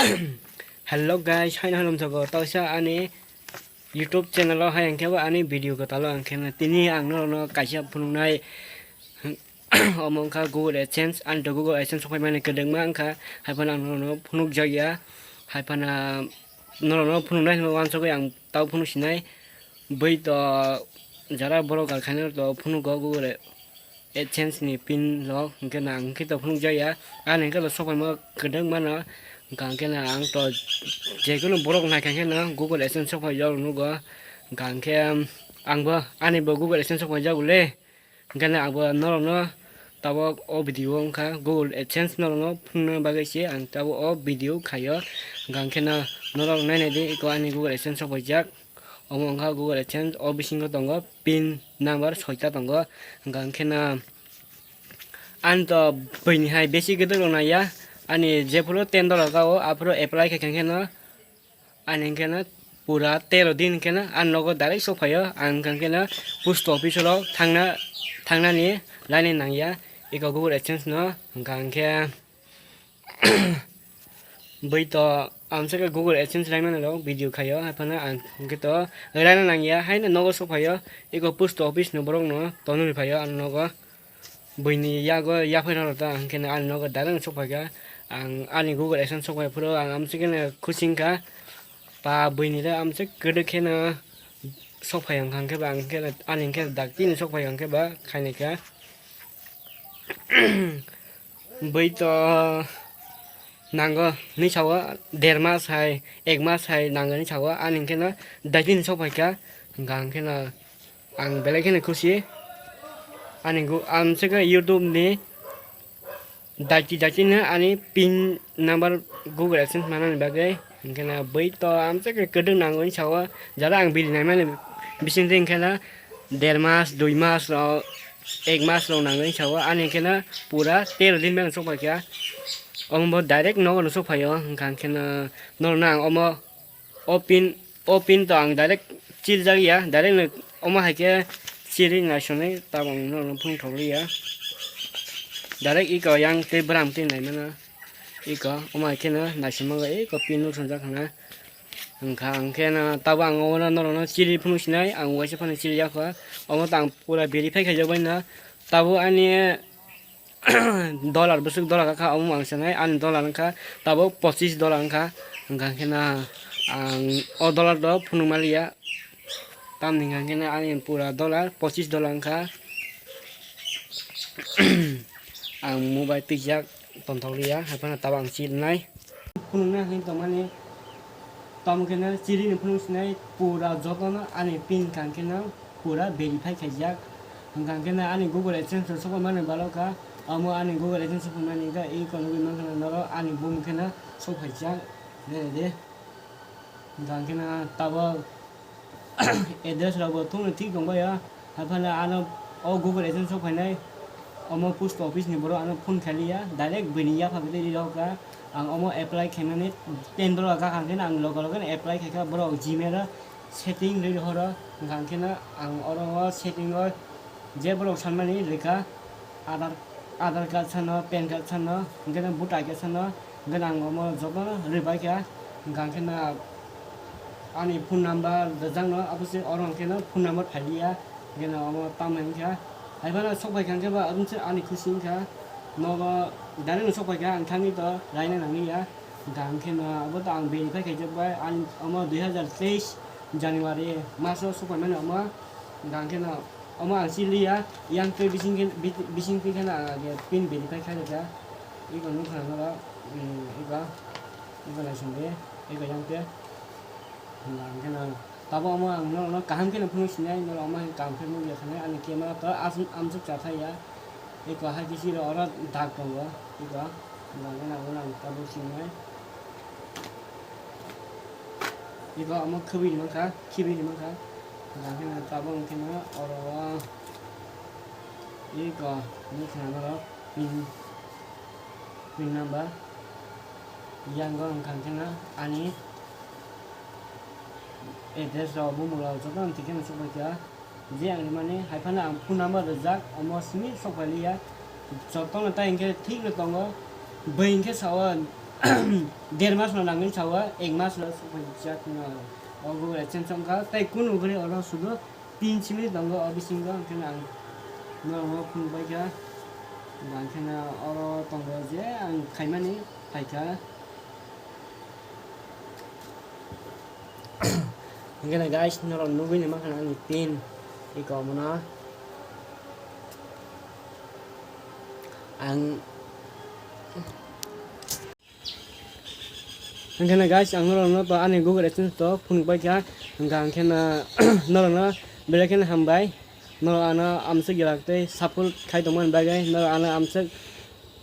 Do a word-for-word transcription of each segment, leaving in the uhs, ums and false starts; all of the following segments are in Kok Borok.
Hello guys, haino halom jago. Tausa ani YouTube channel o hai ang khe bo ani video ko talo ang khe na. Tini ang norokno kaisa phunuknai omo wngkha Google AdSense. Ani to Google AdSense sokpai mani kwdwkma wngkha. Hai phano ang norokno phunuk jak ya. Hai phano norokno phunuknai hinwi uansugwi ang tau phunuk sinai. Bui to jara borok kar khainai to phunugo Google AdSense ni pin rok, hwnkhe na ang khe to phunuk jak ya. Ani hwnkhe to sokphaima kwdwk mano, hwnkha hwnkhe na ang to jekunu borok naikha khe no Google AdSense sokphai jak nugo, hwnkha hwnkhe ang bo ani bo Google AdSense sokphai jak le, hwnkhe na ang bo norok no tabuk o video wngkha Google AdSense norok no phunukna bagwi se ang tabuk o video khaio, hwnkha hwnkhe no norok nainai di eko ani Google AdSense sokphai jak. Omo wngkha Google AdSense, o bisingo tongo pin number soita tongo, hwnkha hwnkhe na ani to buini hai besi kwdwk rok naiya, ani jephuru ten dollar ka o aphuru apply khaikha hwnkhe no ani hwnkhe no pura tero din hwnkhe no ani nogo direct sokphaio, ang hwnkha hwnkhe no post office o thangna, thangnani line nangya eko Google AdSense no, hwnkha hwnkhe. Bui to ang se Google AdSense raimani rok video khaio, hai phano ang hwnkhe to raina nangya, haino nogo sokphaio, eko post office ni borok no tonwi phaio ang nogo. Buini yago yaphai rok ta hwnkhe no ani nogo direct sokphaikha, ang ani Google AdSense sokphai phuru ang amswk kheno khusi wngkha, pa buini rok amswk kwdwk kheno sokphai wngkha hwnkhe ba, ang khe ani hwnkhe dakti ni sokphai wngkhe ba khainai kha. Bui to nango hinwi sao, der mas hai, ek mas hai nango hinwi sao, ani hwnkhe no daitini sokphaikha, hwnkha hwnkhe no ang belai kheno khusi. Ani gu-, ang se khe YouTube ni daiti daiti no ani pin number Google AdSense manani bagwi, hwnkhe no bui to ang se khe kwdwk nango hinwi sao, jara ang bini naimani bisingtwi hwnkhe no der mas, dui mas rok, ek mas rok nangwi sao, ani hwnkhe no pura tero din beno sokphaikha. Omo bo direct nogo no sokphaio, hwnkha hwnkhe no norokno ang omo o pin, o pin to ang direct chiljak ya, direct no omo hai khe chiri naisonwi tabang norokno phunukthokliya. Direct iko yang tei bwrang twi naimano. Iko omo hai kheno naisingma bai iko pin no swngjak hwnna. Hwnkha hwnkhe no tabo ang obono norokno chiri phunuk sinai, ang uaisa phano chiri yakho. Omo to ang pura verify khaijak bai no. Tabo ani dollar bwswk dollar kha, omo ang sanai ani dollar wngkha tabo pochis dollar wngkha. Hwnkha hwnkhe no ang o dollar do phunuk maliya. Tamni hwnkha hwnkhe no ani pura dollar pochis dollar wngkha. Ang mobile twijak tonthokliya, hai phano tabo ang chirnai. Phunukna hwnwi tongmani, tamo khe no chiri ni phunuk sinai pura jotono ani pin hwnkha hwnkhe no pura verify khaijak. Hwnkha hwnkhe no ani Google AdSense rok sokphaimani balo kha, omo ani Google AdSense sokphaimani wngkha, iko nugwi mankha norok ani bumung khe no sokphaijak, de de. Hwnkha hwnkhe no tabuk address rok bo thungni thik tongbaio, hai phano ano o Google AdSense sokphainai, omo post office ni borok ano phone khailiya, direct buini yapha kwtwi ri rokha. Ang omo apply khaimani ten dollar gakha hwnkhe no ang loge loge no apply khaikha, borok Gmail o setting rwi rohoro, hwnkha hwnkhe no ang oro o setting o je borok sanmani rwkha, Aadhaar, Aadhaar card sano, pan card sano, hwnkhe no voter I D sano, hwnkhe no ang omo jotono rwbaikha, hwnkha hwnkhe no ani phone number rwjakno, abo se oro hwnkhe no phone number phailiya, hwnkhe no omo tamo wngkha. Hai phano sokphaikha hwnkhe ba, aboni se ani khusi wngkha, nogo direct no sokphaikha, ang thangwi to raina nangliya, hwnkha hwnkhe no abo to ang verify khaijak bai, ani omo dui hazar teis January maso sokphaimani omo, hwnkha hwnkhe no omo ang chiliya, yang twi bising khe, bi-, bising twi kheno ang age pin verify khairokha. Iko nukha norok, mm, iko, iko naisingdi, iko yang twi. Hwnkha hwnkhe no, tabo omo ang norokno kaham kheno phunuk sinai, norok omo hai kaham khe nukya khanai, ani camera to aswk amswk chathaiya. Iko hai khe chiro oro dag tongo, iko, hwnkha hwnkhe no omo ang tabuk sinai. Iko omo khibini mankha, khibini mankha. Hwnkha hwnkhe no tabuk hwnkhe no oro o iko nukha norok pin, pin number. Yango hwnkha hwnkhe no ani address rok, bumung rok jotono thik kheno sokphaikha. Je ang rimani hai phano ang phone number rijak, omo simi sokphailiya. Jotono tai hwnkhe thikno tongo. Bui hwnkhe sao, Der mas no nangwi sawa, ek mas no sokphaijak no. O Google AdSense wngkha, tei kunu guri oro sudu tin simi tongo o bisingo, hwnkhe ang norokno phunukbaikha. Hwnkhe oro tongo je ang khaimani phaikha. Hwnkhe guys, norok nugwi ni mankha ani pin iko omono ang Hwnkhe guys, ang norokno to ani Google AdSense to phunukbaikha, hwnkha hwnkhe norokno belai kheno hambai, norok ano amswk gilak tei support khai tongmani bagwi norok ano amswk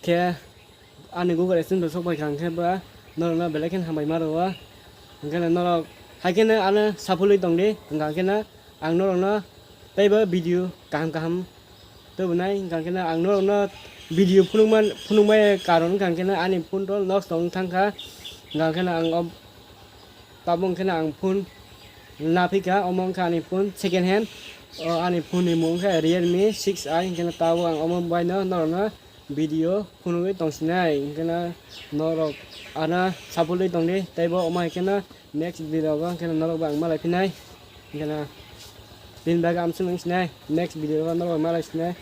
khe ani Google AdSense bo sokphaikha, hwnkhe ba norokno belai kheno hambai ma rwo. Hwnkhe norok hai kheno ano support wi tongdi, hwnkha hwnkhe ang norokno teibo video kaham kaham tubunai, hwnkha hwnkhe ang norokno video phunukma phunukmaya karon hwnkha hwnkhe ani phone to loss tong thangkha, hwnkha hwnkhe ang o tabuk hwnkhe ang phone naphikha, omo wngkha ani phone second hand. O ani phone ni mung wngkha Realme six I, hwnkhe tabuk ang omo baino norokno video phunugwi tongsinai, hwnkhe norok ano support wi tongdi, teibo omo hai kheno next video rogo hwnkhe norok bo ang malai phinai, hwnkhe bini bagwi amswk nung sinai, next video rogo norok malai sinai,